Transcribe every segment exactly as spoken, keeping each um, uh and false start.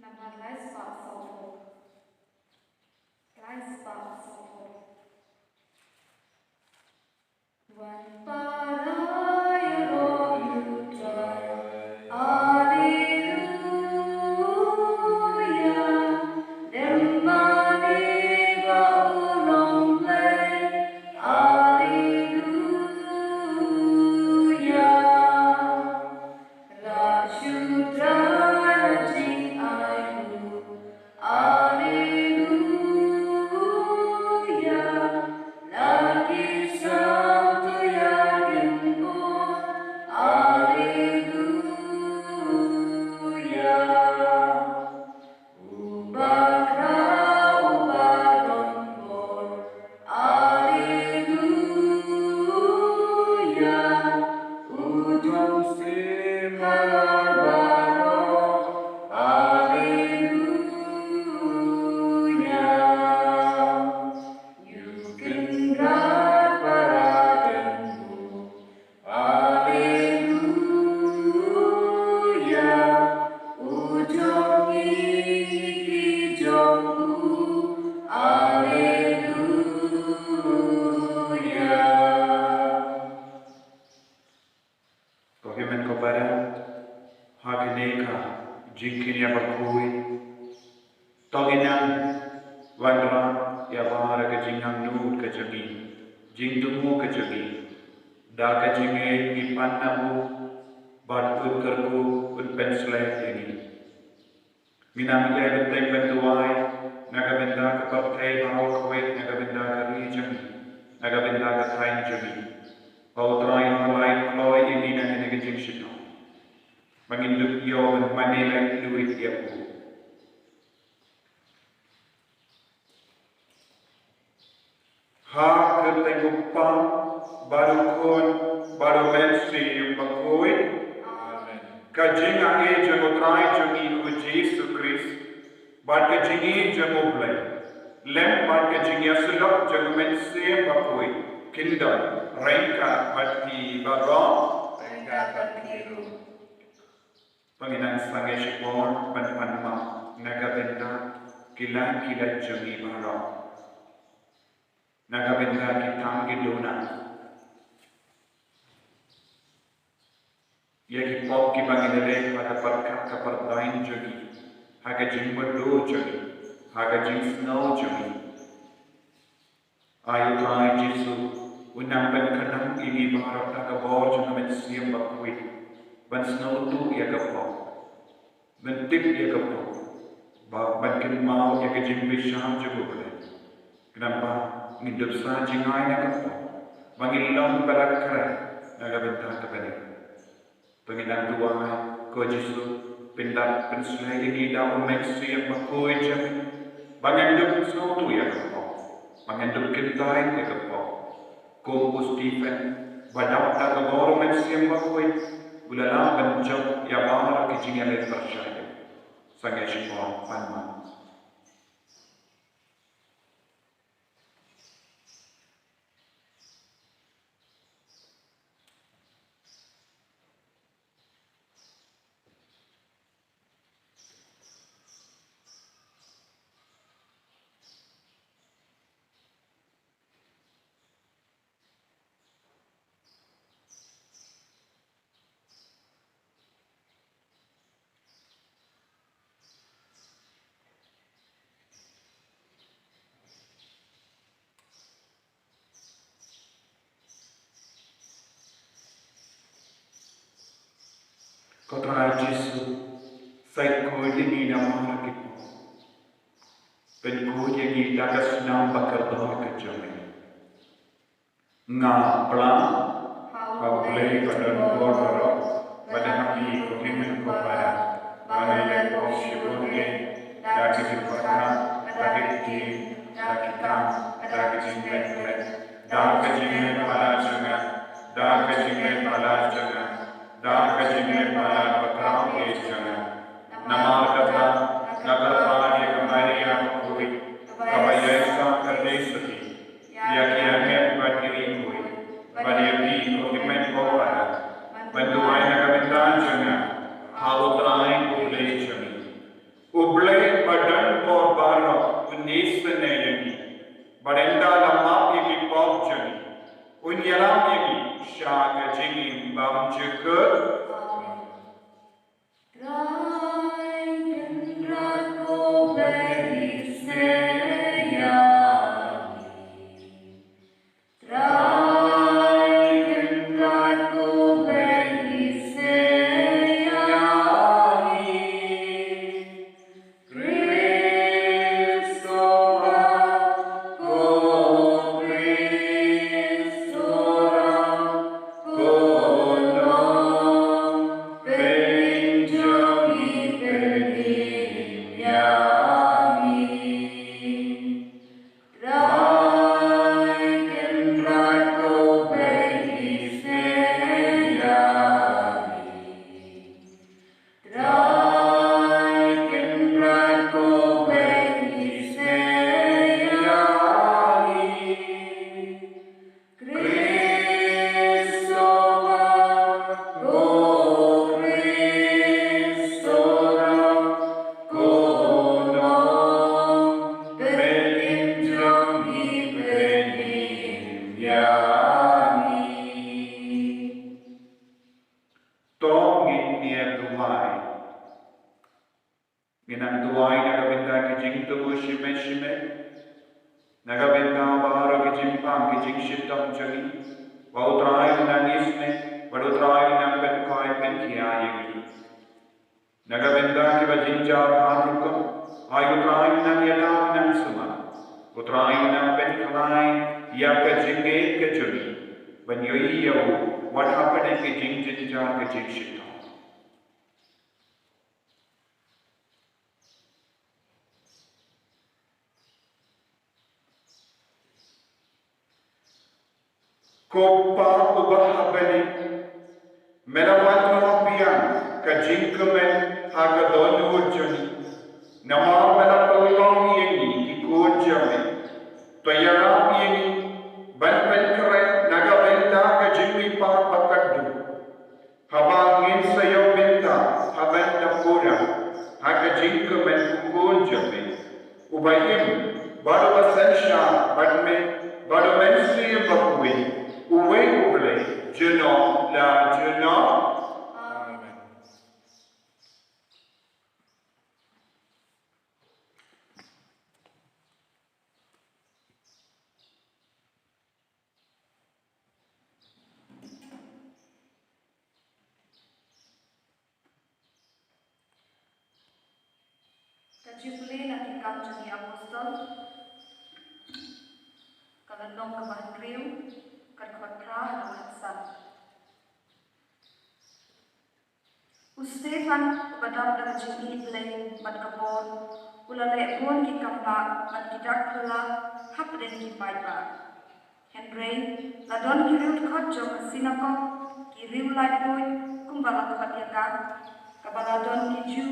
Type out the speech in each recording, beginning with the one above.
Namar lai spah sawphew. Lai spah sawphew. Alleluia, la ki Santo ïa kin bun. Alleluia, u ba khraw u ba don bor. Alleluia, u jong sim halor baroh. Alleluia, ïa u Kynrad para don bor. Alleluia, u jong ngi ki jong u. Alleluia. Ko hynmen ko para, ha kane ka jingkynnoh bakhuid, to ngin nang wanrah ïa baroh ka jingangnud ka jong ngi, jingthmu ka jong ngi, da ka jingngeit ngi pan na u, bad un kyrkhu, un pynsleh ïa ngi. Ngin nang ïai bteng ban duwai na ka bynta ka pyrthei baroh kawei, na ka bynta ka ri jong ngi, na ka bynta ka thaiñ jong ngi. Ba U Trai un pynlait kloi ïa ngi na kane ka jingshitom, ba ngin dup ïoh ban mane lait luid ïa u. Ha ka kyrteng U Kpa, bad U Khun, bad U Mynsiem Bakhuid. Amen. Ka jingaiei jong U Trai jong ngi U Jisu Khrist, bad ka jingïeit jong U Blei, lem bad ka jingïasyllok jong U Mynsiem Bakhuid, kin don ryngkat bad phi baroh. Ryngkat bad phi ruh. To ngin nang sangeh shipor ban pan map na ka bynta ki lad ki lait jong ngi baroh, na ka bynta ki tam ki duna, ïa ki pop kiba ngi la leh ha ka pyrkhat ka pyrthei jong ngi, ha ka jingmudui jong ngi, ha ka jingsngew jong ngi. Ai U Trai Jisu, un nang pynkhlaiñ ïa ngi baroh da ka bor jong U Mynsiem Bakhuid, ban sngewthuh ïa ka pop, ban tip ïa ka pop, bad ban kynmaw ïa ka jingbishar jong U Blei. Khnang ba ngin dup sah jngai na ka pop, ba ngin long ba la khreh na ka bynta ka bneng. To ngin nang duwai, ko Jisu, pyndap pynsleh ïa ngi da U Mynsiem Bakhuid jong me, ba ngan dup sngewthuh ïa ka pop, ba ngan dup kyntait ïa ka pop. Kum u Stephen, ba dap da ka bor U Mynsiem Bakhuid, u la lah ban jop ïa baroh ki jingïaleh pyrshah. Sangeh shipor, pan map. Ko Trai Jisu, sa khuid ïa ngi namar ki pop, pynkhuid ïa ngi da ka snam ba kordor ka jong me. Nga plang ha U Blei ba don bor baroh, bad ha phi ko hynmen ko para, ba ngi la pop shibun eh, da ki jingpyrkhat, da ki ktien, da ki kam, da ki jingngeit, da ka jingngeit palat jong nga, da ka jingngeit palat jong nga, da ka jingngeit palat ba khraw eh jong nga. Namar kata, nga kyrpad ïa ka Maria bakhuid, kaba ïaisah katei sati ïa ki angel bad ki riewkhuid, bad ïa phi ko hynmen ko para, ban duwai na ka bynta jong nga ha U Trai U Blei jong ngi. U Blei jingim bymjukut. Amen. Trai Kynrad ko beh isnei ïa ngi. Trai Kynrad ko beh isnei ïa ngi. Khrist o Kpa, ko Khrist o Ram, ko Nongpynim jong ngi, pynim ïa ngi. Trai Kynrad ko beh isnei ïa ngi. Trai Kynrad ko beh isnei ïa ngi. Khrist o Kpa, ko Khrist o Ram, ko Nongpynim jong ngi, pynim ïa ngi. To ngin ïa duwai. Ngin nang duwai na ka bynta ki jingthmu shimet shimet, na ka bynta baroh ki jingpang ki jingshitom jong ngi, ba U Trai un nang isnei, ba U Trai un nang pynkhoi pynkhia ïa ngi. Na ka bynta kiba jynjar ha rukom, ai U Trai un nang ïada, un nang sumar. U Trai un nang pynkhlaiñ ïa ka jingngeit ka jong ngi, ban ïohi ïa U wat hapdeng ki jingjynjar ki jingshitom. Ko Kpa uba ha bneng, me la wanrah biang ka jingkmen ha ka dohnud jong ngi. Namar me la pynlong ïa ngi ki khun jong me. To ïarap ïa ngi ban pynkhreh na ka bynta ka jingmihpat ba khatduh. Haba ngin sa ïoh bynta ha bynta pura ha ka jingkmen u Khun jong me, uba im bad uba synshar bad me, bad U Mynsiem Bakhuid, uwei U Blei, junom la junom. Amen. Ka Jubilee na ki Kam jong ki Apostol, ka lynnong kaba hynriew, ka dkhot phra haduh khatsan. U Stephan, uba dap da ka jingïeit Blei bad ka bor, u la leh bun ki kam bah bad ki dak phylla hapdeng ki paidbah. Hynrei la don ki riewdkhot jong ka synagog, ki riewlaitluid, kumba la khot ïa ka, kaba la don ki Jiw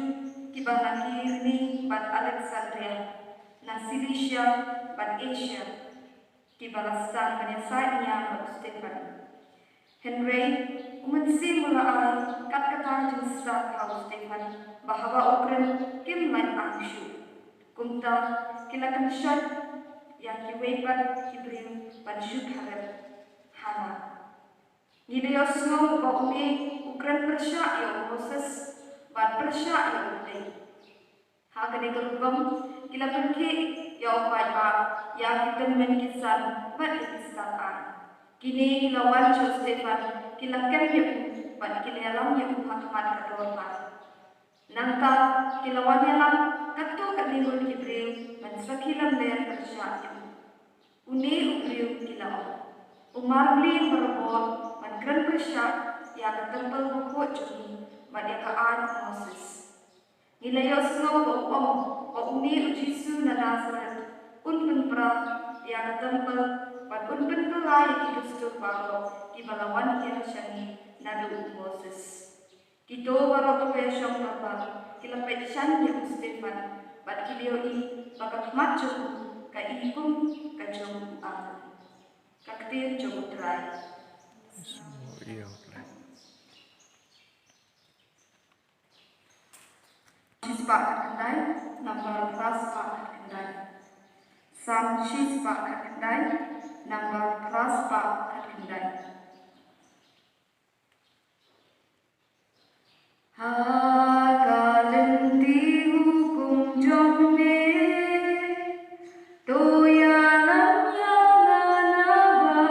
kiba na Kirene bad Aleksandria, na Silisia bad Asia, kiba la sdang ban ïasaid ñiar bad u Stephan. Hynrei U Mynsiem u la ai kat kata ka jingstad ha u Stephan, ba haba u kren kim lait ang shuh. Kumta ki la kynshoh ïa kiwei pat ki briew ban shu kharep. Hana, ngi la ïohsngew ba une u kren pyrshah ïa u Moses bad pyrshah ïa U Blei. Ha kane ka rukom ki la pynkhih ïa u paidbah ïa ki tymmen ki san bad ïa ki stad aiñ. Kine ki la wan sha u Stephan, ki la kem ïa u bad ki la ïalam ïa u ha khmat ka dorbar. Nangta ki la wan ïalam katto katne ngut ki briew ban sakhi lamler pyrshah ïa u. Une u briew, ki la ong, u marmlien barabor ban kren pyrshah ïa ka templ bakhuid jong ngi bad ïa ka aiñ u Moses. Ngi la ïohsngew ba u ong ba une u Jisu na Nasareth un pynpra ïa ka templ bad un pynkylla ïa ki dustur baroh kiba la wan hiar sha ngi naduh u Moses. Kito baroh kiba ïashong dorbar ki la peit shaiñ ïa u Stephan bad ki la ïohi ba ka khmat jong u ka i kum ka jong u angel. Ka ktien jong u Trai. Shispah khatkhyndai, nambar phraspah khatkhyndai. Salm shispah khatkhyndai, nambar phraspah khatkhyndai. Ha ka lynti hukum jong me, to ïalam ïa nga naba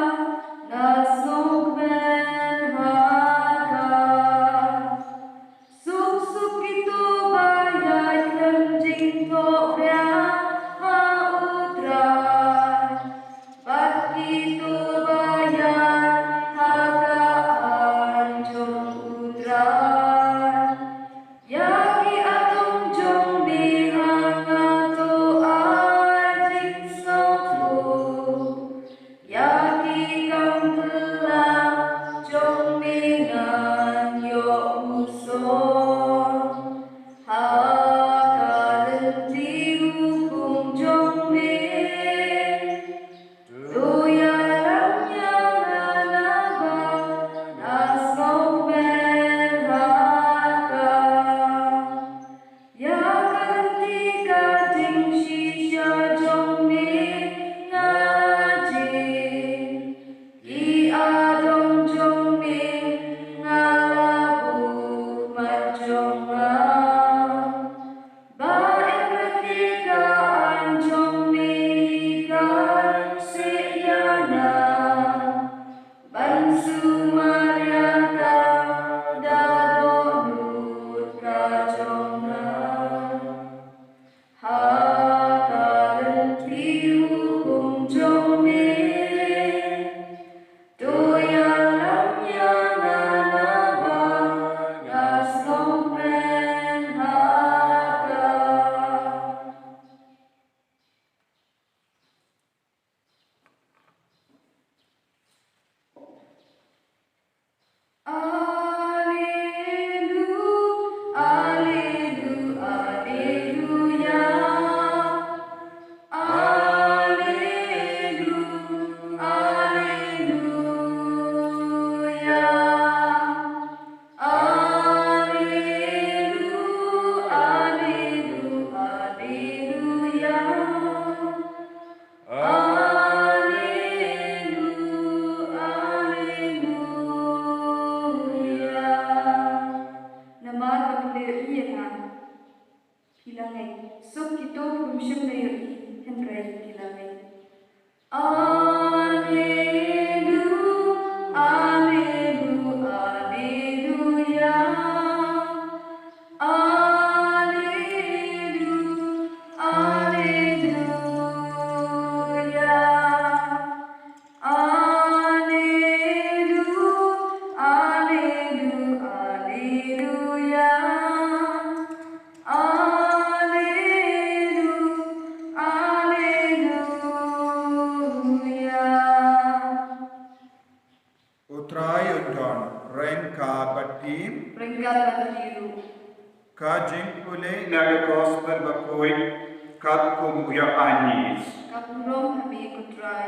nga sngewkmen ha ka. Suk suk kito ba ïaid khlem jingthoh bria ha U Trai, bad kito ba ïaid ha ka aiñ jong U Trai. Ïa ki atom jong me ha nga to ai jingsngewthuh, ïa ki kam phylla jong me ngan ïoh u sor. Ha ka lynti hukum jong me, to ïalam ïa nga naba nga sngewkmen ha ka. Ïa ka lynti ka jingshisha jong me nga jied, ki atom jong me nga la buh man jong nga. Ba hynrei ka aiñ jong me hi ka seh ïa nga, ban sumar ïa ka da dohnud ka jong nga. Ha ka lynti hukum jong me, to ïalam ïa nga naba nga sngewkmen ha ka. Alelu-, alelu-, aleluya. Alelu-, aleluya. Alelu-, alelu-, aleluya. Alelu-, aleluya. Namar ba ki la ïohi ïa nga, ki la ngeit. Suk kito kiba ym shym la ïohi hynrei ki la ngeit. Alelu-, alelu-, aleluya. Alelu-, aleluya. Alelu-, alelu-, aleluya. Alelu-, aleluya. U Trai un don ryngkat bad phi. Ryngkat bad phi ruh. Ka jingpule na ka Gospel bakhuid katkum u Ïoannis. Ka burom ha me ko Trai.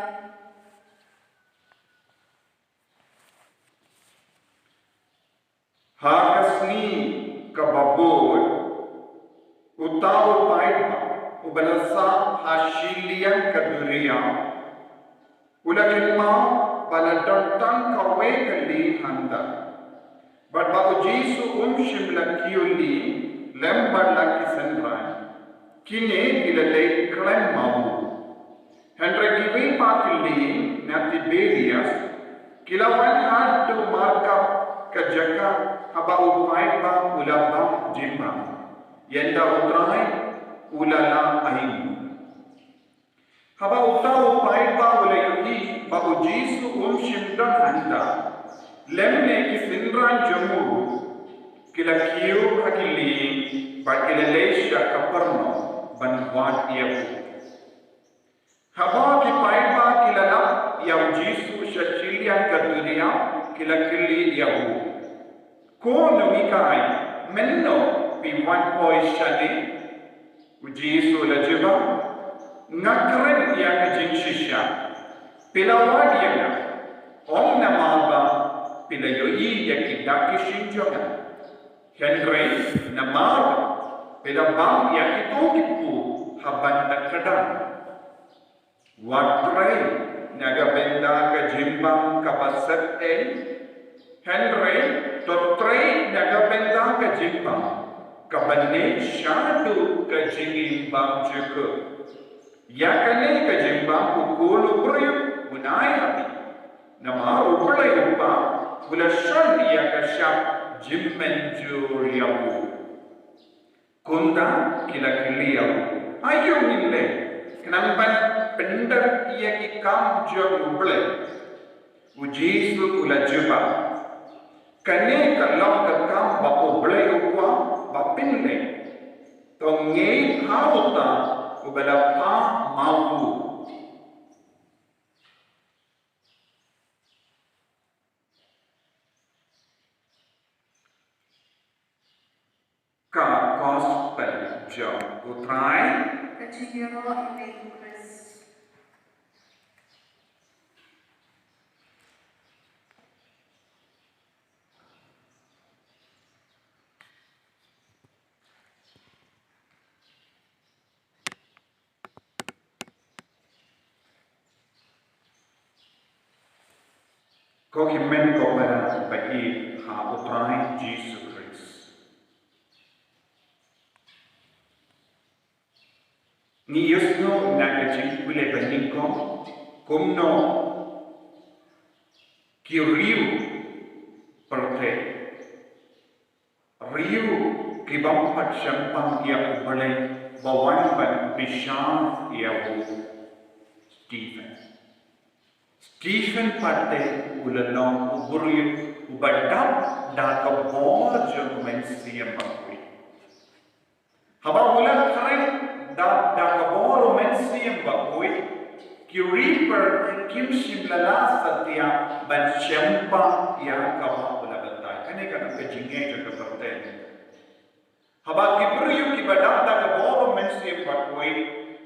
Ha ka sngi kaba bud, uta u paidbah uba la sah ha shiliang ka duriaw u la kynmaw ba la don tang kawei ka lieng hangta, bad ba u Jisu um shym la kiew lieng lem bad la ki synran. Kine ki la leit khlem ma u. Hynrei kiwei pat ki lieng na Tiberias ki la wan haduh markap ka jaka haba u paidbah u la bam jingbam, ynda u Trai u la lah aïu. Haba uta u paidbah u la ïohi ba u Jisu um shym don hangta, lymne ki synran jong u, ki la kiew ha ki lieng bad ki la leit sha Kapernaum ban wad ïa u. Haba ki paidbah ki la lap ïa u Jisu sha shiliang ka duriaw, ki la kylli ïa u, Ko nonghikai, mynno phi wan poi shane? U Jisu u la jubab, Nga kren ïa ka jingshisha. Phi la wad ïa nga, ym namar ba phi la ïohi ïa ki dak ki shin jong nga, hynrei namar ba phi la bam ïa kito ki pur ha bynta ka dang. Wat trei na ka bynta ka jingbam kaba sep ei, hynrei to trei na ka bynta ka jingbam, kaba neh shaduh ka jingim bymjukut. Ïa kane ka jingbam u Khun u briew un ai ha phi. Namar U Blei u Kpa u la shon ïa ka shap jingmynjur ïa u. Kumta ki la kylli ïa u, aïu ngin leh khnang ban pyndep ïa ki kam jong U Blei? U Jisu u la jubab, kane ka long ka kam ba U Blei u kwah ba phin leh. To ngeit ha uta uba la phah ma u. Ka Gospel jong U Trai. Ka jingïaroh ïa U Khrist. Ko hynmen ko para ba ïeit ha U Trai Jisu Khrist. Ngi ïohsngew na ka jingpule ba nyngkong kumno ki riew pyrthei, riew ki bym pat shemphang ïa U Blei ba wan ban bishar ïa u Stephen. Stephen pat te u la long u briew uba dap da ka bor jong U Mynsiem Bakhuid. Haba u la khreh da, da ka bor U Mynsiem Bakhuid, ki riew pyrthei kim shym la lah satia ban shemphang ïa kaba u la batai. Kane ka dei ka jingeh jong ka pyrthei. Haba ki briew kiba dap da ka bor U Mynsiem Bakhuid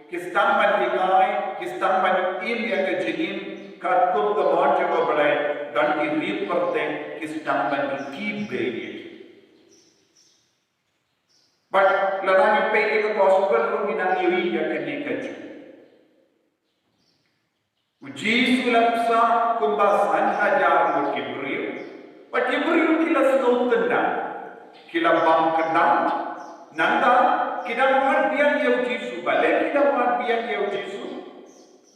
ki sdang ban hikai, ki sdang ban im ïa ka jingim katkum ka mon jong U Blei, don ki riew pyrthei ki sdang ban rkhie beiñ ïa ki. Bad lada ngi peit ïa ka gospel ruh ngi nang ïohi ïa kane ka jong U Jisu u la pynshah kumba san hajar ngut ki briew. Bad ki briew ki la sngewtynnad, ki la bam kyndang. Nangta ki dang wad biang ïa U Jisu. Balei ki dang wad biang ïa U Jisu?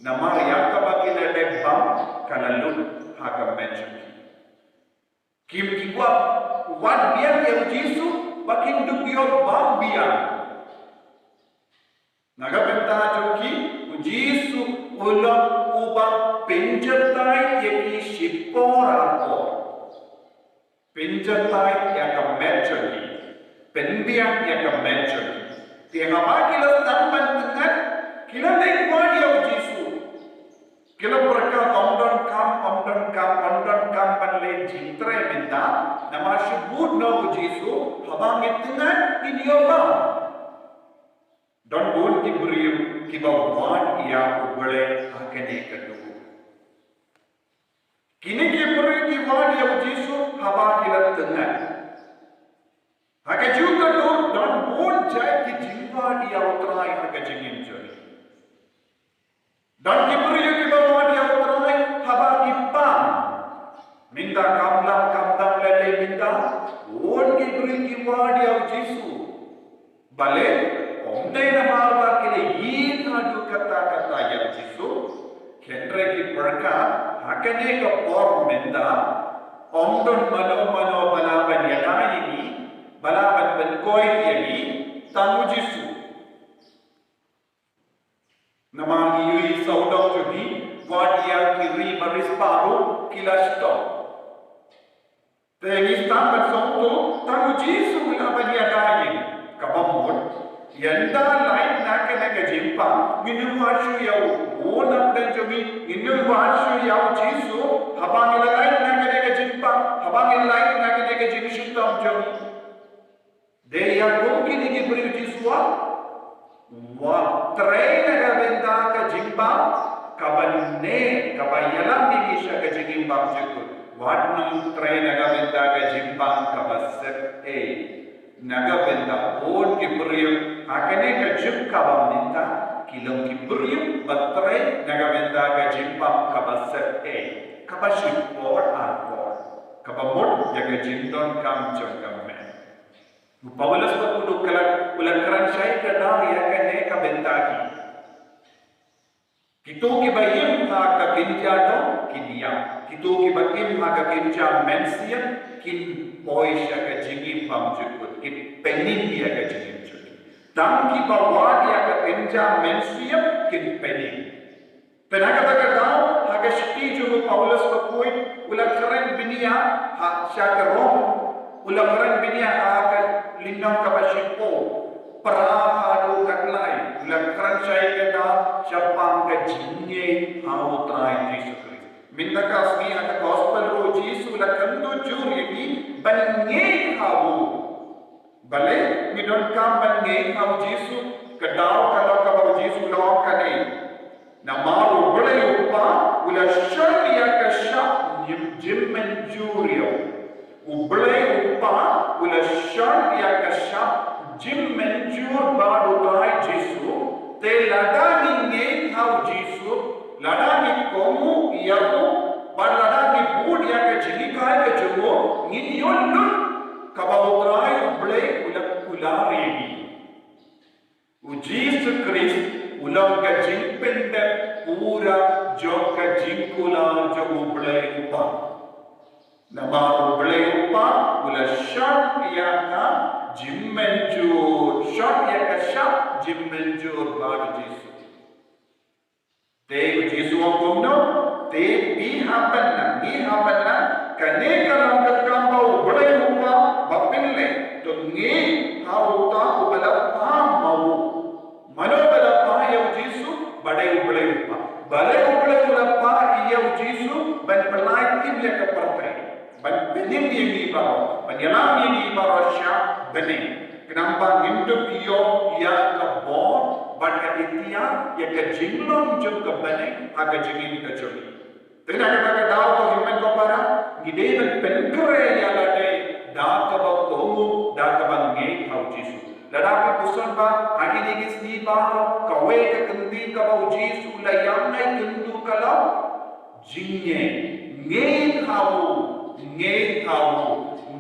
Namar ïa kaba ki la dep bam ka la lut ha ka met jong ki. Kim, ki kwah wad biang ïa U Jisu ba kin dup ïoh bam biang. Na ka bynta jong ki, U Jisu u long uba pynjatai ïa ki shipor arpor. Pynjatai ïa ka met jong ki. Pynbiang ïa ka met jong ki. Te haba ki la sdang ban tyngat, ki la leit wad ïa U Jisu. Ki la pyrkhat ym don kam, ym don kam, ym don kam ban leh jingtrei mynta. Namar shu bud noh U Jisu, haba ngi tyngat ngin ïoh bam. Don bun ki briew kiba wad ïa U Blei ha kane ka dur. Kine ki briew ki wad ïa U Jisu haba ki la tyngat. Ha kajuh ka dur don bun jait ki jingwad ïa U Trai ha ka jingim jong ngi. Don ki briew kiba wad ïa U Trai haba ki pang. Mynta kam lah kam dang lei lei mynta, bun ki briew ki wad ïa U Jisu. Balei? Ym dei namar ba ki la ïeit haduh katta katta ïa U Jisu. Hynrei ki pyrkhat ha kane ka por mynta ym don mano mano ba lah ban ïada ïa ngi, ba lah ban pynkhuid ïa ngi, tang U Jisu. Namar ngi ïohi sawdong jong ngi, wat ïa ki ri barit baroh ki la shitom. Te ngi sdang ban sngewthuh, tang U Jisu u lah ban ïada ïa ngi. Kaba mut, ynda lait na kane ka jingpang, ngin ym wad shuh ïa u. Bun na pdeng jong ngi, ngin ym wad shuh ïa U Jisu, haba ngi la lait na kane ka jingpang, haba ngi la lait na kane ka jingshitom jong ngi. Dei ïa kum kine ki briew Jisu, wat trei na ka bynta ka jingbam kaba neh, kaba ïalam ïa ngi sha ka jingim bymjukut. Wat nang trei na ka bynta ka jingbam kaba sep ei. Na ka bynta bun ki briew ha kane ka juk kaba mynta ki long ki briew ba trei na ka bynta ka jingbam kaba sep ei, kaba shipor arpor, kaba mut ïa ka jingdonkam jong ka met. U Paulus ba u la kren, u la kren shai ka daw ïa kane ka bynta ki. Kito kiba im ha ka kynja doh kin ïap. Kito kiba im ha ka kynja mynsiem kin poi sha ka jingim bymjukut, kin pynim ïa ka jingim jong ki. Tang kiba wad ïa ka kynja mynsiem kin pynim. Te na kata ka daw, ha ka shithi jong u Paulus bakhuid, u la kren bniah ha sha ka Rom, u la kren bniah ha ka lynnong kaba shiphew, phra haduh ka khatlai, u la kren shai ka daw shaphang ka jingngeit ha u Trai Jisu Khrist. Mynta ka sngi ha ka gospel ruh u Jisu u la kyntu jur ïa ngi ban ngeit ha u. Balei ngi donkam ban ngeit ha u Jisu? Ka daw ka long kaba u Jisu u la ong kane. Namar U Blei U Kpa u la shon ïa ka shap jingmynjur ïa u. U Blei U Kpa u la shon ïa ka shap jingmynjur bad U Trai Jisu, te lada ngi ngeit ha u Jisu, lada ngi kohnguh ïa u, bad lada ngi bud ïa ka jinghikai ka jong u, ngin ïoh lut kaba U Trai U Blei u la kular ïa ngi. U Jisu Khrist u long ka jingpyndep pura jong ka jingkular jong U Blei U Kpa. Namar U Blei U Kpa u la shon ïa ka jingmynjur, shon ïa ka shap jingmynjur bad u Jisu. Te u Jisu u ong kumno? Te phi hap ban nang, ngi hap ban nang, kane ka long ka kam ba U Blei U Kpa ba pynleh, to ngeit ha uta uba la phah ma u. Mano ba la phah ïa u Jisu? Ba dei U Blei U Kpa. Balei U Blei u la phah ïa u Jisu ban pynlait im ïa ka pyrthei, ban pynim ïa ngi baroh, ban ïalam ïa ngi baroh sha bneng. Khnang ba ngin dup ïoh ïa ka bor bad ka iktiar ïa ka jinglong jong ka bneng ha ka jingim ka jong ngi. Te na kata ka daw, ko hynmen ko para, ngi dei ban pynkhreh ïa lade da kaba kohnguh, da kaba ngeit ha u Jisu. Lada phi puson ba ha kine ki sngi baroh kawei ka kyntien kaba u Jisu u la ïaineh kyntu ka long jingngeit. Ngeit ha u, ngeit ha u,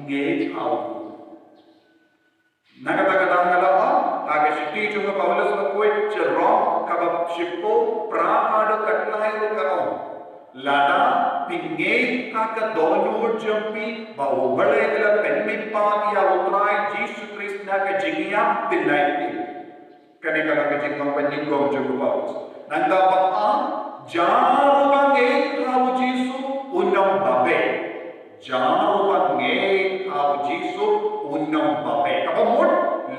ngeit ha u. Na kata ka daw nga la ong, ha ka shithi jong u Paulus bakhuid sha Rom kaba shiphew, phra haduh ka khatlai ruh ka ong. Lada phi ngeit ha ka dohnud jong phi ba U Blei u la pynmihpat ïa u Trai Jisu Khrist na ka jingïap, phin lait im. Kane ka long ka jinglong banyngkong jong u Paulus. Nangta ba ar, jar uba ngeit ha u Jisu un ym babe. Jar uba ngeit ha u Jisu un ym babe. Kaba mut,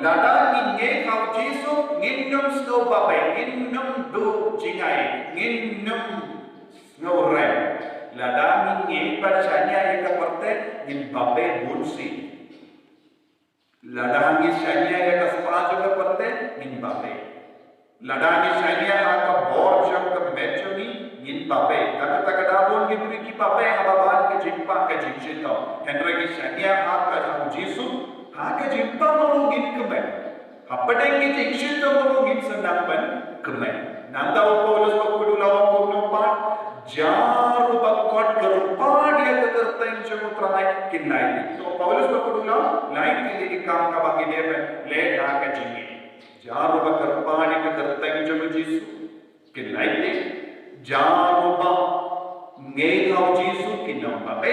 lada ngin ngeit ha u Jisu, ngin ym sngew babe, ngin ym duh jngai, ngin ym sngew rem. Lada ngin ngeit bad shaniah ïa ka pyrthei, ngin babe bun sien. Lada ngi shaniah ïa ka spah jong ka pyrthei, ngin babe. Lada ngi shaniah ha ka bor jong ka met jong ngi, ngin babe. Kata ka daw bun ki briew ki babe haba ban ka jingpang ka jingshitom. Hynrei ngi shaniah ha ka jong u Jisu, ha ka jingpang ruh ngin kmen. Hapdeng ka jingshitom ruh ngin sa nang ban kmen. Nangta u Paulus bakhuid u la ong kumno pat, jar uba kot kyrpad ïa ka kyrteng jong u Trai kin lait im. To Paulus bakhuid u la ong, lait im ïa ki kam kaba ngi dei ban leh da ka jingngeit. Jar uba kyrpad ïa ka kyrteng jong u Jisu kin lait im. Jar uba ngeit ha u Jisu kin ym babe.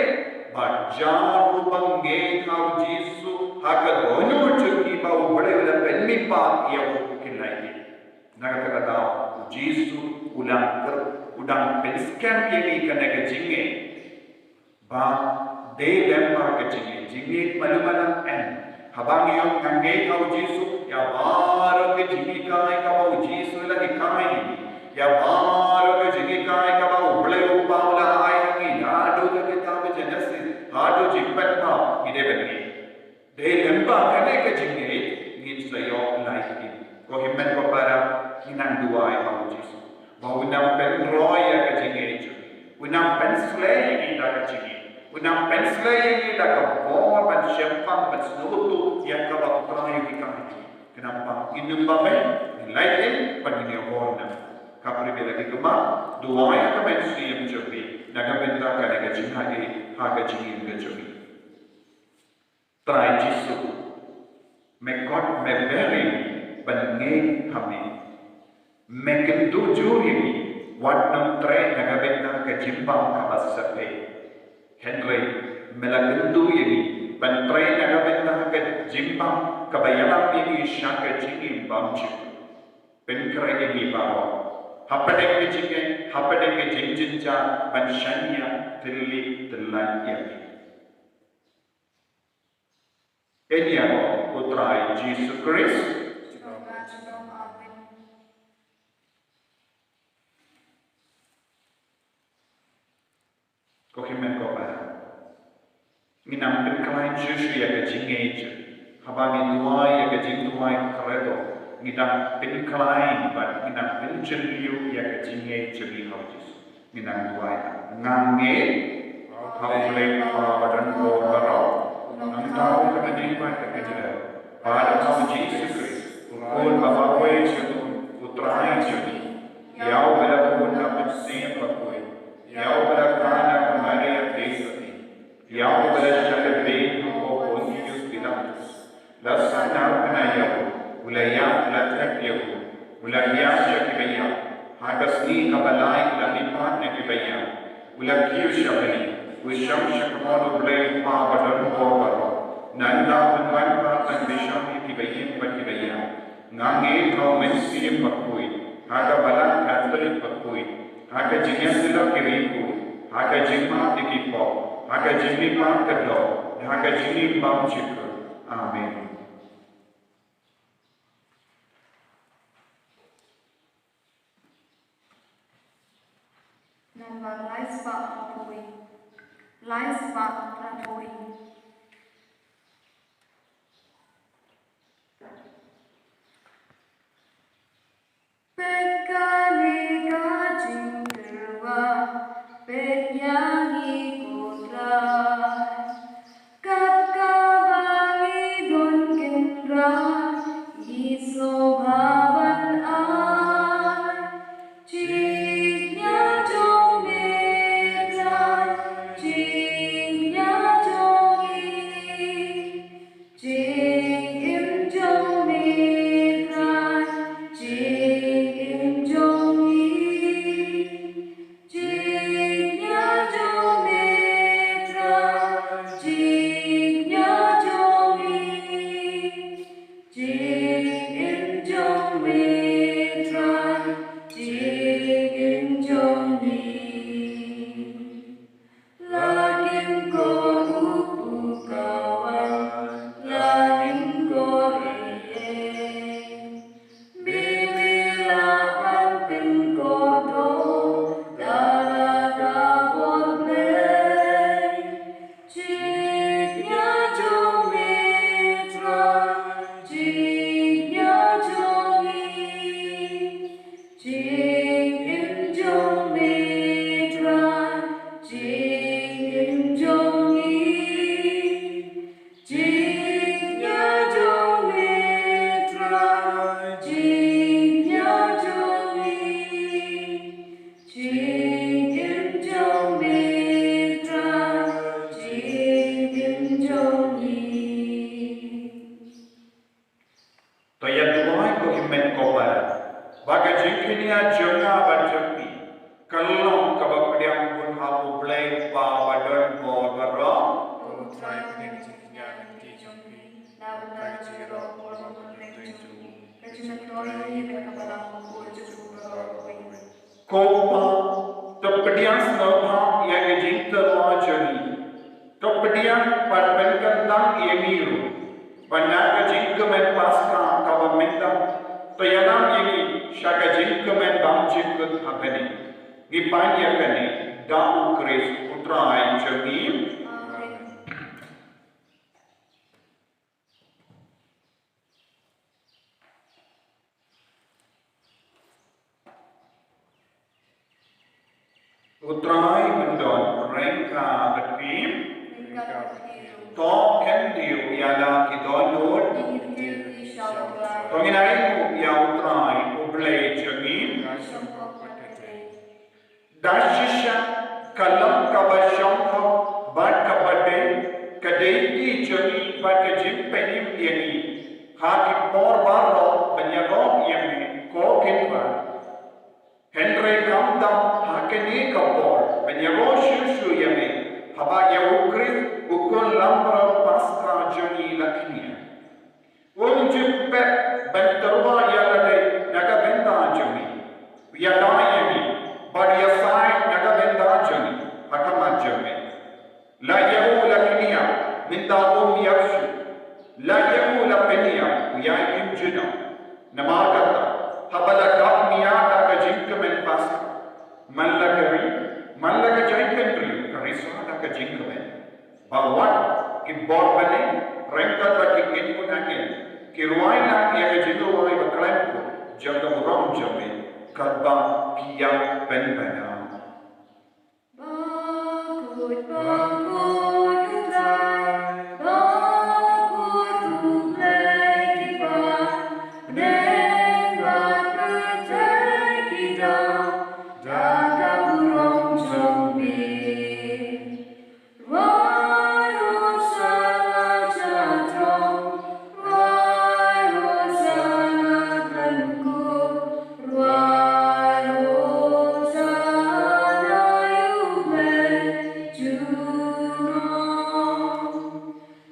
Bad jar uba ngeit ha u Jisu ha ka dohnud jong ki ba U Blei u la pynmihpat ïa u kin lait im. Na kata ka daw, u Jisu u dang kyr-, u dang pynskhem ïa ngi kane ka jingngeit. Ba dei lem bad ka jingngeit, jingngeit malu malu em. Haba ngi ong nga ngeit ha u Jisu, ïa baroh ka jinghikai kaba u Jisu u la hikai ïa ngi, ïa baroh ka jinghikai kaba U Blei u Kpa u la ai ha ngi, naduh ka kitab Jenesis haduh Jingpynpaw, ngi dei ban ngeit. Dei lem bad kane ka jingngeit ngin sa ïoh lait im. Ko hynmen ko para, ngin nang duwai ha u Jisu ba un nang pynroi ïa ka jingngeit jong ngi, un nang pynsleh ïa ngi da ka jingngeit, un nang pynsleh ïa ngi da ka bor ban shemphang, ban sngewthuh ïa kaba u Trai u hikai ïa ngi. Khnang ba ngin ym babe, ngin lait im bad ngin ïoh bor na. Ka pyrthei la ki kynmaw, duwai ha ka mynsiem jong phi na ka bynta kane ka jingngeit ha ka jingim ka jong ngi. Trai Jisu, Me kot me ber ïa ngi ban ngeit ha me. Me kyntu jur ïa ngi, wat nym treh na ka bynta ka jingbam kaba satia. Hynrei me la kyntu ïa ngi ban treh na ka bynta ka jingbam kaba ïalam ïa ngi sha ka jingim bymjukut. Pynkhreh ïa ngi baroh hapdeng ka jingeh, hapdeng ka jingjynjar ban shaniah tylli tyllan ïa me. Ïaroh U Trai Jisu Khrist. Ko hynmen ko para, ngi nang pynkhlaiñ shuh shuh ïa ka jingngeit jong ngi haba ngi duwai ïa ka jingduwai Credo. Ngi nang pynkhlaiñ bad ngi nang pynjylliew ïa ka jingngeit jong ngi ha U Jisu. Ngi nang duwai. Nga ngeit ha U Blei Kpa ba don bor baroh, u nongthaw ka kmie bad ka kmie, bad ha U Jisu Khrist, u Khun ba marwei jong U Trai jong ngi, ïa uba la bun na ka Mynsiem Bakhuid, ïa uba la kha na ka Maria Theisotti, ïa uba la shah lehbeiñ ha u Pontius Pilatus, la sahnarphna ïa u, u la ïap, la thep ïa u, u la hiar sha kiba ïap, ha ka sngi kaba lai u la mihpat na kiba ïap, u la kiew sha bneng, u shong shakhmat U Blei Kpa ba don bor baroh. Nangta un wan pat ban pynshong ïa kiba im bad kiba ïap. Nga ngeit ha U Mynsiem Bakhuid, ha ka Balang Katholik bakhuid, ha ka jingïasyllok ïa ki riewkhuid, ha ka jingmap ïa ki pop, ha ka jingmihpat ka doh, ha ka jingim bymjukut. Amen. Nambar lai spah hynriew. Lai spah hynriew. Peit kane ka jingtyrwa, peit ïa ngi ko Trai. Kat kaba ngi don kynrad, ngi sngewbha ban ai jingim jong me Trai, jingim jong ngi. Jingim jong me Trai, jingim jong ngi. Jingim jong me Trai, jingim jong ngi. Jingim jong me Trai, jingim jong ngi. La kynkor u pukawai, la kynkor ei ei. Me me la wan pynkordor da la ka bor Blei. Jingim jong me Trai, jingim jong ngi. Jingim jong me Trai, jingim jong ngi. Jingim jong me Trai, jingim jong ngi. Jingim jong me Trai, jingim jong ngi. To ïa duwai ko hynmen ko para ba ka jingkñia jong nga bad jong phi kan long kaba pdiang bun ha U Blei Kpa ba don bor baroh. Ko Trai, pdiang jingkñia lynti jong phi na bynta ka jingïaroh bor bad ka jingmyntoi jong u, ka jingmyntoi bad ka balang bakhuid jong u baroh kawei. Ko Kpa, to pdiang sngewbha ïa ka jingtyrwa jong ngi. To pdiang bad pynkyntang ïa ngi ruh ba na ka jingkmen Paskha kaba mynta, to ïalam ïa ngi sha ka jingkmen bymjukut ha bneng. Ngi pan ïa kane da U Khrist U Trai jong ngi. Amen. U Trai un don ryngkat bad phi. To khyndiat ïa la ki dohnud. To ngin ai nguh ïa U Trai U Blei jong ngi. Da shisha ka long kaba shongkun bad kaba dei, ka dei ki jong ngi bad ka jingpynim ïa ngi. ha ki por baroh ban ïaroh ïa me ko Kynrad. Hynrei khamtam ha kane ka por ban ïaroh shuh shuh ïa me haba ïa u Khrist u khun langbrot Paskha jong ngi la khñiang. Um ju phet ban tyrwa ïa lade na ka bynta jong ngi, ïada ïa ngi bad ïasaid na ka bynta jong ngi ha khmat jong me. La ïa u la khñiang, mynta um ïap shuh. La ïa u la khñiang, u ïai im junom. Namar kata, haba la dap mia da ka jingkmen Paskha, man la ka ri, man la ka jaitbynriew ka risa da ka jingkmen. Ba wat ki bor bneng ryngkat bad ki kynhun angel ki rwai lang ïa ka jingrwai ba khlem kut jong ka burom jong me, katba ki ïa pynbna. Bakut, bakut u Trai, bakut u Blei ki bha, bneng bad pyrthei ki dap da ka burom jong me. Rwai Hosana sha throne, rwai Hosana khlem kut, rwai Hosana ïa u Blei junom.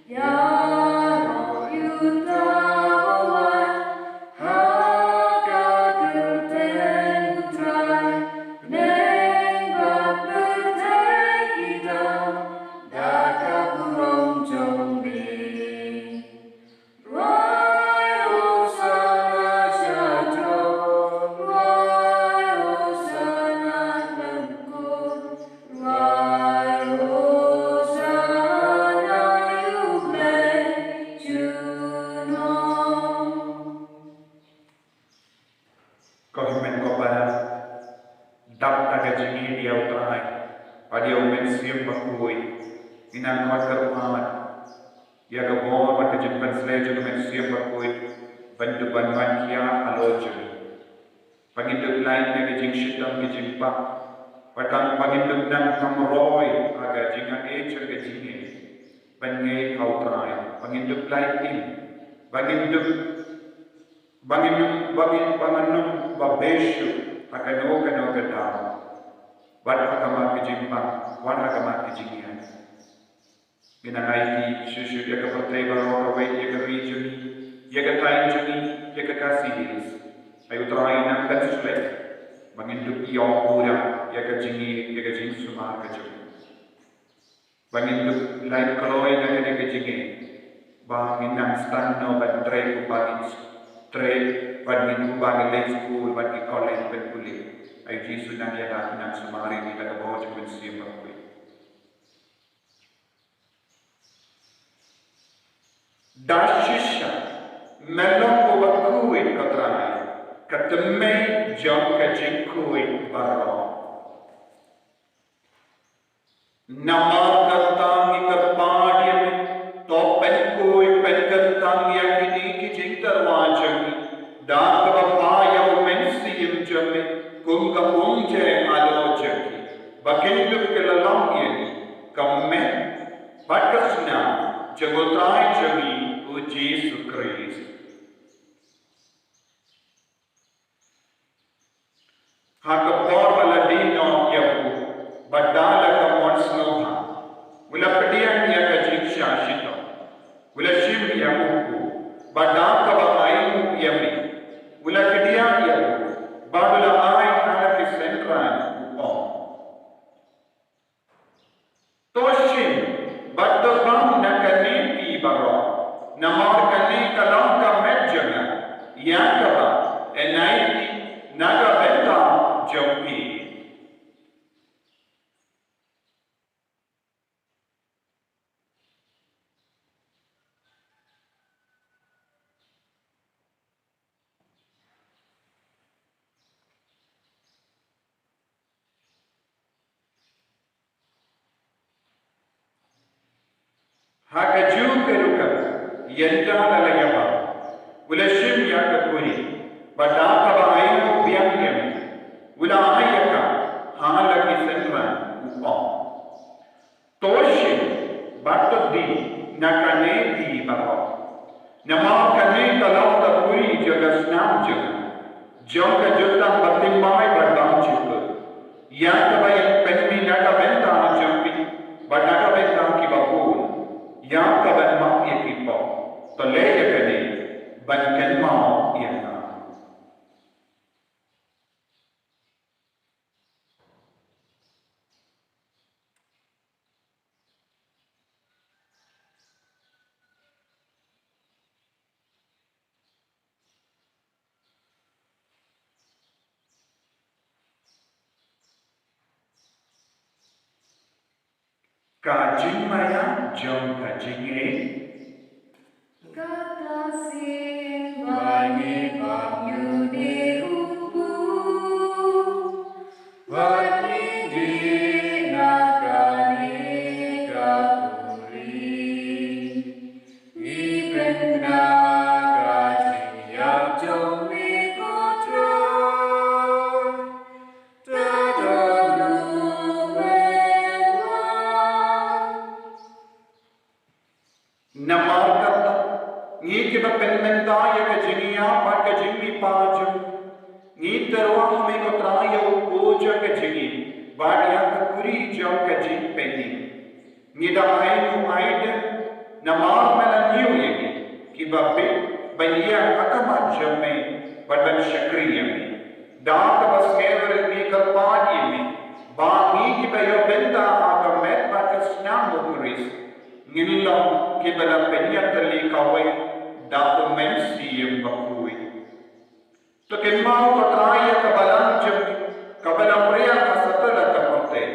Ïaroh ïa uta uba wan ha ka kyrteng u Trai, bneng bad pyrthei ki dap da ka burom jong me. Rwai Hosana sha throne, rwai Hosana khlem kut, rwai Hosana ïa u Blei junom. Ko hynmen ko para, dap da ka jingïeit ïa u Trai bad ïa u Mynsiem Bakhuid, ngin nang khot kyrpad ïa ka bor bad ka jingpynshlei jong u Mynsiem Bakhuid ban dup ban wan khia halor jong ngi. Ba ngin dup lait na ka jingshitom ka jingpang, bad ba ngin dup nang kham roi ha ka jingaiei jong ka jingngeit ban ngeit ha u Trai, ba ngin dup lait im, ba ngin dup Ba ngin ym, ba ngin, ba ngin ym ba beh shuh ha kano kano ka daw, wat ha ka mar ka jingpang, wat ha ka mar ka jingïap. Ngin nang aiti shuh shuh ïa ka pyrthei baroh kawei, ïa ka ri jong ngi, ïa ka thaiñ jong ngi, ïa ka Khasi Hills. Ai u Trai nang pynshlei ba ngin dup ïoh pura ïa ka jingngeit, ïa ka jingsumar ka jong ngi. Ba ngin dup lait kloi na kane ka jingngeit, ba ngin nang sdang noh ban trei kumba ngin trei, ban ngin, kumba ngin leit skul bad ki college ban pule. Ai Jisu, nang ïada, nang sumar ïa ngi da ka bor jong u Mynsiem Bakhuid. Da shisha me long uba khuid, ko Trai, ka tymmen jong ka jingkhuid baroh. Namar kata ngi kyrpad ïa me, to pynkhuid pynkyntang ïa kine ki jingtyrwa jong ngi da kaba phah ïa u Mynsiem jong me kum ka umjai halor jong ngi, ba kin dup kylla long ïa ngi ka met bad ka snam jong u Trai jong ngi u Jisu Khrist. Ha ka por ba la die noh ïa u, bad da la ka mon sngewbha, u la pdiang ïa ka jingshah shitom, u la shim ïa u, bad da kaba ainguh ïa me, u la kdiah ïa u, bad u la ai ha la ki synran, u ong: To shim bad to bam na kane phi baroh, namar kane ka long ka met jong nga, ïa kaba yn aiti na ka bynta jong phi. Ha kajuh ka rukom, ynda la la ïabam, u la shim ïa ka kuri, bad da kaba ainguh biang ïa me, u la ai ïa ka ha la ki synran, u ong: To shim bad to die na kane phi baroh, Namar kane ka long ka kuri jong ka snam jong nga, jong ka jutang ba thymmai bad bymjukut, ïa kaba ïeng pynmih na ka bynta jong phi bad na ka bynta kiba bun, ïa kaban map ïa ki pop. To leh ïa kane ban kynmaw ïa nga. Ka jingmaïa jong ka jingïeit. Kata sien ba ngi bam ïa une u kpu, ba ngi dih na kane ka kuri. Ngi pynbna ka jingïap jong me ko Trai. Namar kata, ngi kiba pynmynta ïa ka jingïap bad ka jingmihpat jong ngi, ngi tyrwa ha me ko Trai ïa u kpu jong ka jingim bad ïa ka kuri jong ka jingpynim. Ngi da ai nguh ai dem namar me la ñiew ïa ngi kiba bieit ban ïeng ha khmat jong me bad ban shakri ïa me. Da kaba sngewrit ngi kyrpad ïa me ba ngi kiba ïoh bynta ha ka met bad ka snam u Khrist ngin long kiba la pynïatylli kawei da u Mynsiem Bakhuid. To kynmaw ko Trai ïa ka balang jong ngi kaba la pyrshang ha satlak ka pyrthei,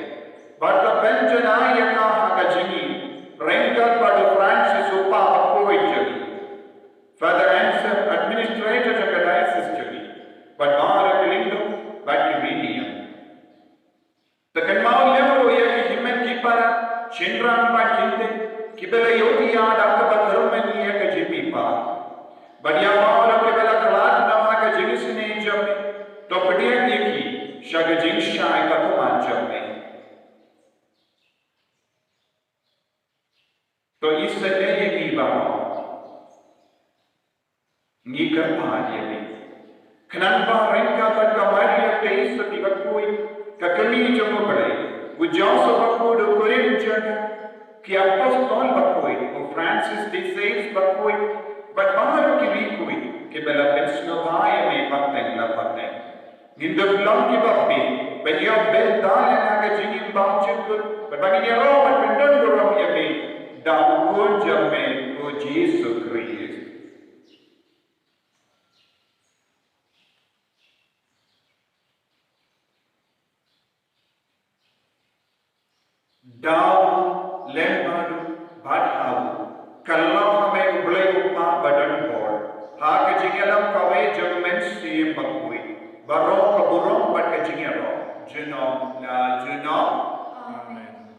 bad to pynjanai ïa ka ha ka jingim ryngkat bad u Francis u kpa bakhuid jong ngi, Father Anselm, administrator jong ka diocese jong ngi, bad baroh ki lyngdoh bad ki riewniam. To kynmaw lem ruh ïa ki hynmen ki para, shynrang bad kynthei kiba la ïohi ïa da kaba kyrmen ïa ka jingmihpat. Bad ïa baroh kiba la khlad na ka jingisynei jong me, to pdiang ïa ki sha ka jingshai ka khmat jong me. To isynei ïa ngi baroh. Ngi kyrpad ïa me. Khnang ba ryngkat bad ka Maria Theisotti bakhuid, ka kmie jong U Blei, u Joseph bakhuid u kurim jong nga, ki apostol bakhuid, u Francis de Sales bakhuid, bad baroh ki riewkhuid kiba la pynsngewbha ïa me pateng la pateng, ngin dup long kiba bieit ban ïoh bynta lem ha ka jingim bymjukut, bad ba ngin ïaroh bad pyndonburom ïa me da u Khun jong me u Jisu Khrist. Da u lem bad u, bad ha u, kylla ha me U Blei U Kpa badonbor, ha ka jingïalam kawei jong U Mynsiem Bakhuid, baroh ka burom bad ka jingïaroh junom la junom. Amen.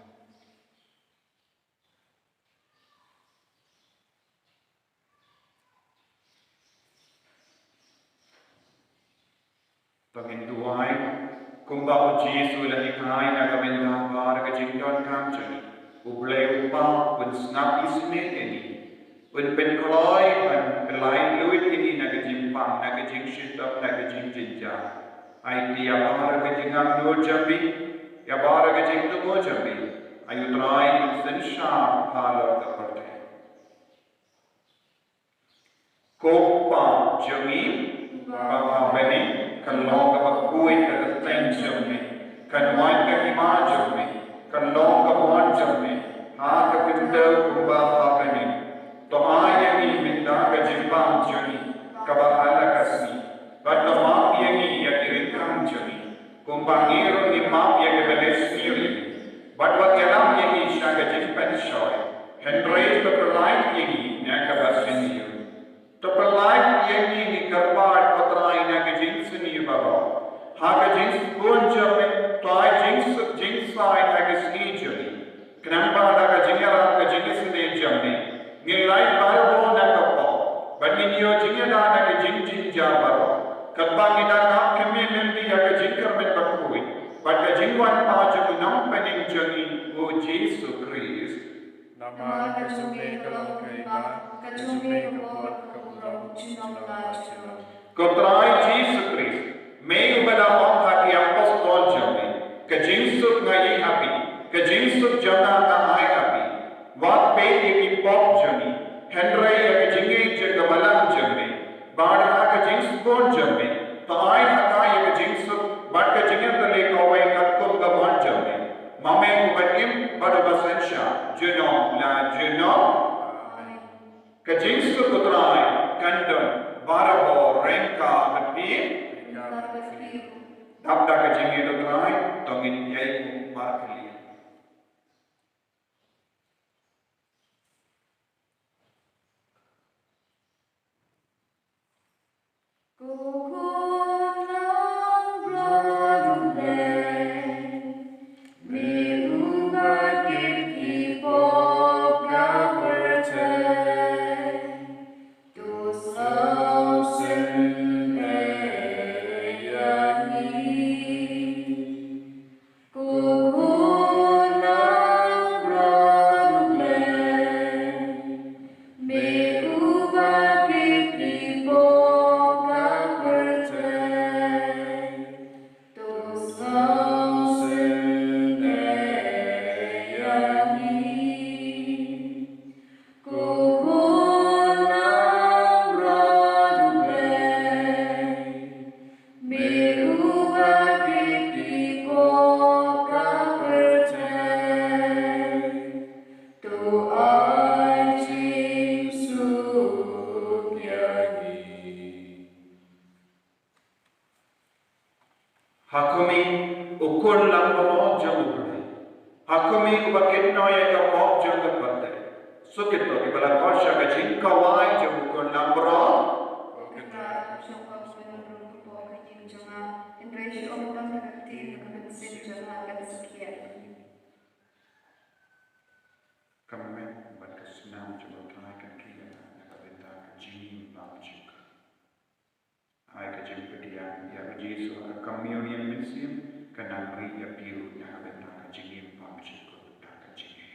To ngin duwai. Kumba U Jisu u la hikai na ka bynta baroh ka jingdonkam jong ngi, U Blei U Kpa un sngap isynei ïa ngi, un pynkloi ban pynlait luid ïa ngi na ka jingpang, na ka jingshitom, na ka jingjynjar. Aiti ïa baroh ka jingangnud jong ngi, ïa baroh ka jingthmu jong ngi, ai U Trai un synshar halor ka pyrthei. Ko Kpa jong ngi ba ha bneng, kan long kaba khuid ka kyrteng jong me, kan wan ka hima jong me, kan long ka mon jong me ha ka khyndew kumba ha bneng. To ai ïa ngi mynta ka jingbam jong ngi kaba ha la ka sngi, bad to map ïa ngi ïa ki riewkam jong ngi, kumba ngi ruh ngi map ïa kiba leh sniew ïa ngi. Bad wat ïalam ïa ngi sha ka jingpynshoi, hynrei to pynlait ïa ngi na kaba sniew. To pynlait ïa ngi, ngi kyrpad ko Trai, na ka jingsniew baroh. Ha ka jingsbun jong me to ai jingsuk jingsaiñ ha ka sngi jong ngi. Khnang ba da ka jingïarap ka jingisynei jong me, ngin lait barabor na ka pop, bad ngin ïoh jingïada na ka jingjynjar baroh, katba ngi dang ap khmih lynti ïa ka jingkyrmen bakhuid bad ka jingwan pat jong U Nongpynim jong ngi, U Jisu Khrist. Namar ka jong me ka long ka imlang, ka jong me ka por, Ko Trai Jisu Khrist, me uba la ong ha ki apostol jong me, ka jingsuk nga ai ha phi, ka jingsuk jong nga nga ai ha phi. Wat peit ïa ki pop jong ngi, hynrei ïa ka jingngeit jong ka Balang jong me, bad ha ka jingsbun jong me, to ai ha ka ïa ka jingsuk bad ka jingïatylli kawei katkum ka mon jong me. Ma me uba im bad uba synshar, junom la junom. Ka jingsuk U Trai kan don barabor ryngkat bad phi. Dap da ka jingïeit U Trai, to ngin ïai buh markylliang. Ko khun langbrot U Blei, me uba kit ki pop ka pyrthei, to sngewsih ïa ngi. Ko khun langbrot U Blei, me uba kit ki pop ka pyrthei, to sngewsih ïa ngi. Ko khun langbrot U Blei, me uba kit ki pop ka pyrthei, to ai jingsuk ïa ngi. Ha khmih, u khun langbrot jong U Blei. Ha khmih, uba kit noh ïa ka pop jong ka pyrthei. Suk ito kiba la koit sha ka jingkawai jong u khun langbrot. Ko Kynrad, shong pop sha ka pop ka ïing jong nga, hynrei shu ong tang ka ktien, ka mynsiem jong nga kan sa khih. Ka met bad ka snam jong U Trai kan khih ïa nga na ka bynta ka jingim bymjukut. Ai ka jingpdiang ïa U Jisu ha ka Communion Mynsiem, kan nang ri ïa phi ruh na ka bynta ka jingim bymjukut da ka jingim.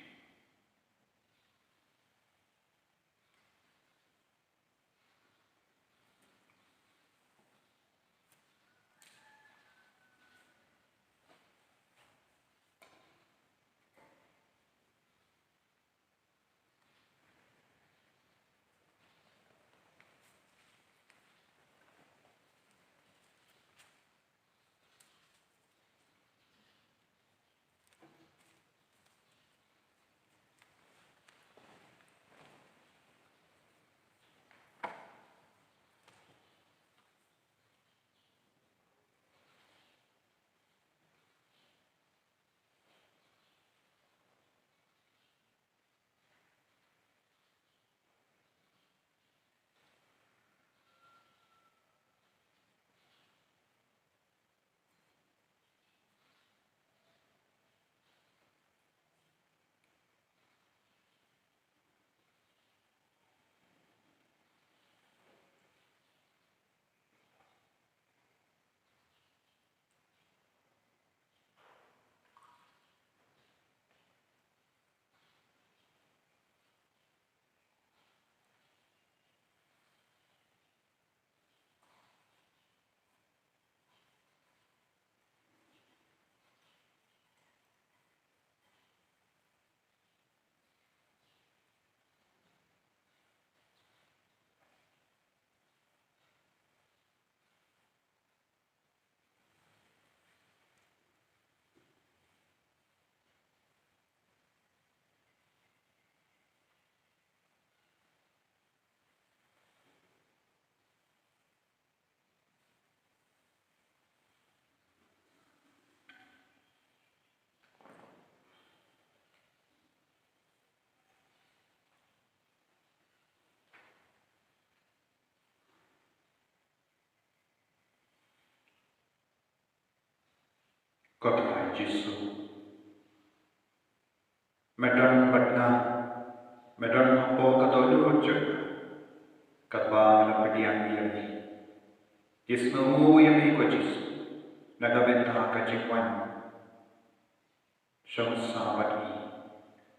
Ko Trai Jisu, me don bad nga, me don hapoh ka dohnud jong nga, katba nga la pdiang ïa me. Ïasngewnguh ïa me ko Jisu, na ka bynta ka jingwan shong sah bad ngi.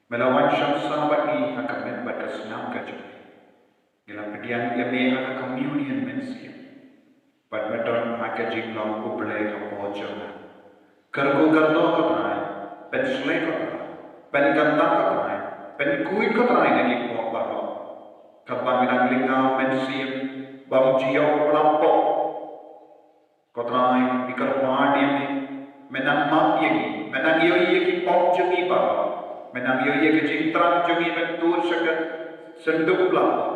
Me la wan shong sah bad ngi ha ka met bad ka snam ka jong me. Ngi la pdiang ïa me ha ka Communion Mynsiem. Bad me don ha ka jinglong U Blei hapoh jong nga. Kyrkhu kyrdoh ko Trai, pynsleh ko Trai, pynkyntang ko Trai, pynkhuid ko Trai na ki pop baroh. Katba ngi dang lyngngoh mynsiem, bym ju ïoh pynlap pop. Ko Trai, ngi kyrpad ïa me, me nang map ïa ngi, me nang ïohi ïa ki pop jong ngi baroh, me nang ïohi ïa ka jingthrang jong ngi ban tur sha ka synduk pynlap pop.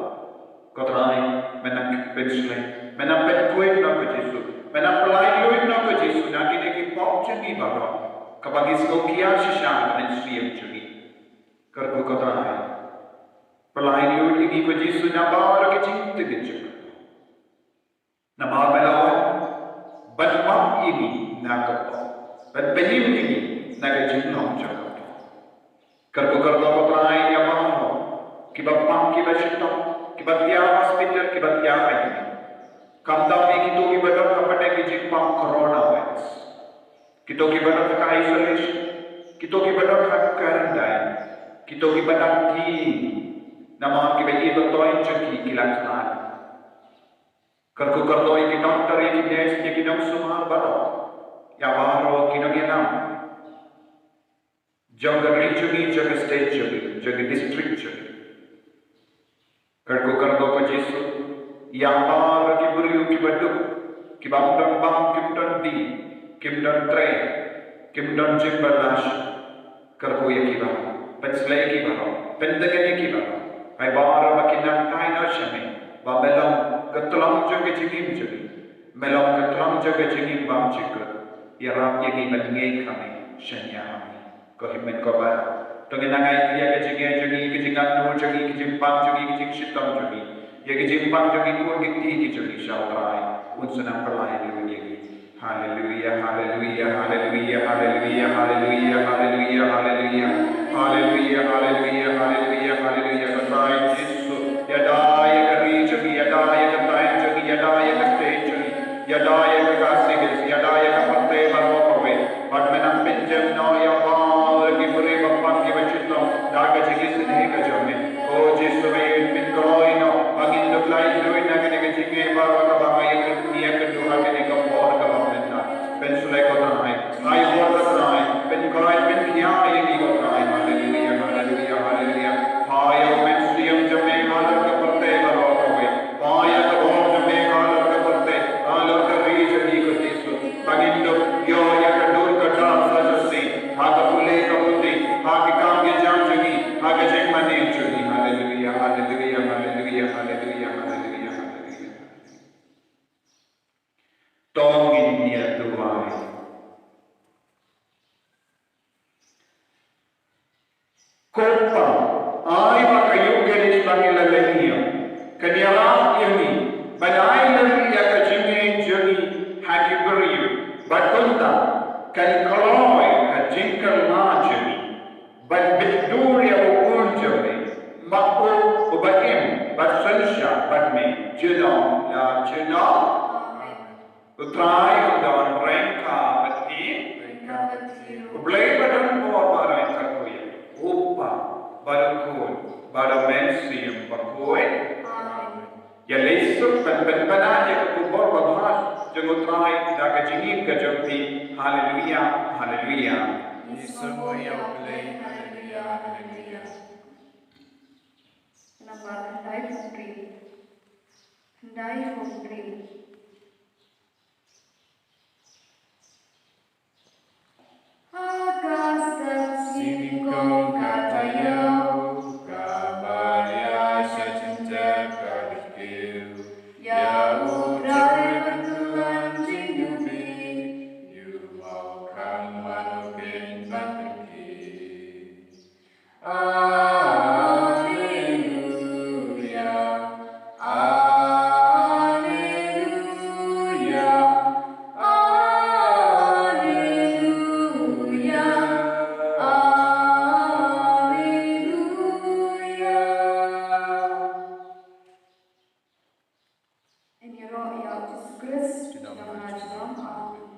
Ko Trai, me nang pynsleh, me nang pynkhuid noh ko Jisu, me nang pyllait luid noh ko Jisu na kine ki pop jong ngi baroh, kaba ngi sngewkhia shisha ha ka mynsiem jong ngi. Kyrkhu ko Trai, pyllait luid ïa ngi ko Jisu na baroh ki jingtbit jong ngi. Namar me la wan ban map ïa ngi na ka pop, ban pynïap ïa ngi na ka jinglong jong ka pop. Kyrkhu kyrdoh ko Trai ïa baroh kiba pang, kiba shitom, kiba thiah hospital, kiba thiah I C U. Khamtam ïa kito kiba don ha pdeng ki jingpang coronavirus, kito kiba don ha ka isolation, kito kiba don ha ka quarantine, kito kiba dang thiah namar kiba ïeit ba thoh jong ki ki la khlad. Kyrkhu kyrdoh ïa ki doktor, ïa ki nurse, ïa ki nongsumar baroh, ïa baroh ki nongïalam jong ka ri jong ngi, jong ka state jong ngi, jong ka district jong ngi. Kyrkhu kyrdoh ko Jisu ïa baroh ki briew kiba duk, kiba ym don bam, kim don dih, kim don trei, kim don jingbylla. Kyrkhu ïa ki baroh, pynsleh ïa ki baroh, pyntngen ïa ki baroh. Ai baroh ba kin nang kai noh sha me, ba me long ka tlang jong ka jingim jong ngi, me long ka tlang jong ka jingim bymjukut. Ïarap ïa ngi ban ngeit ha me, shaniah ha me. Ko hynmen ko para, to ngin nang ai ïa ka jingngeit jong ngi, ka jingangnud jong ngi, ka jingpang jong ngi, ka jingshitom jong ngi, ïa ka jingpang jong ngi, khun ki kti ki jong ngi sha U Trai. Un sa nang pyllait luid ïa ngi. Haleluia, haleluia, haleluia, haleluia, haleluia, haleluia, haleluia. Haleluia, haleluia, haleluia, haleluia, haleluia. Ko Trai Jisu, ïada ïa ka ri jong ngi, ïada ïa ka thaiñ jong ngi, ïada ïa ka state jong ngi, ïada ïa ka Khasi Hills, ïada ïa ka pyrthei baroh kawei. Bad me nang pynjem noh ïa baroh ki briew ba pang kiba shitom da ka jingisynei ka jong me. Ko Jisu, me ïeit, pynkloi noh ba ngin dup lait luid na kane ka jingngeit baroh kaba nga ïa ka, ïa ka duh ha kane ka por kaba mynta. Pynsleh ko Trai, hai bor ko Trai, pynkhuid, pynkhiah ïa ngi ko Trai. Haleluia, haleluia, haleluia. Hai ïa u mynsiem jong me halor ka pyrthei baroh kawei. Hai ïa ka bor jong me halor ka pyrthei, halor ka ri jong ngi ko Jisu. Ba ngin dup ïoh ïa ka dur ka dar sa shisien ha ka pule ka puthi, ha ki kam ki jam jong ngi, ha ka jingmane jong ngi. Haleluia, haleluia, haleluia, haleluia, haleluia, haleluia. To ngin ïa duwai. Ko Pa, ai ba ka Ïukharist ba ngi la leh ïa, kan ïarap ïa ngi ban ai lem ïa ka jingngeit jong ngi ha ki briew, bad kumta kan kloi ha jingkylla jong ngi ban bit dur ïa u Khun jong me, ma u uba im bad synshar bad me junom la junom. Amen. U Trai un don ryngkat bad phi. Ryngkat bad phi. U Blei ba don bor ba rangli kyrkhu ïa phi, u Kpa bad u Khun bad u Mynsiem Bakhuid. Amen. Ïa leit suk ban pynpaw ïa ka khubor babha jong u Trai da ka jingim ka jong phi. Haleluia, haleluia. Ngi sngewbha ïa u Blei. Haleluia, haleluia. Namar hynrei hynrei hynrei hynrei. Ha ka step sien kong ka taïew, ka baria sha jingtep ka dei kiew. Ïa U Trai ban kylliang jingïohi, ïa u mawkhang mano pyn ban pynkhie. Alleluia, alleluia, alleluia, alleluia. Ïaroh ïa U Jisu Khrist, junom la junom. Amen.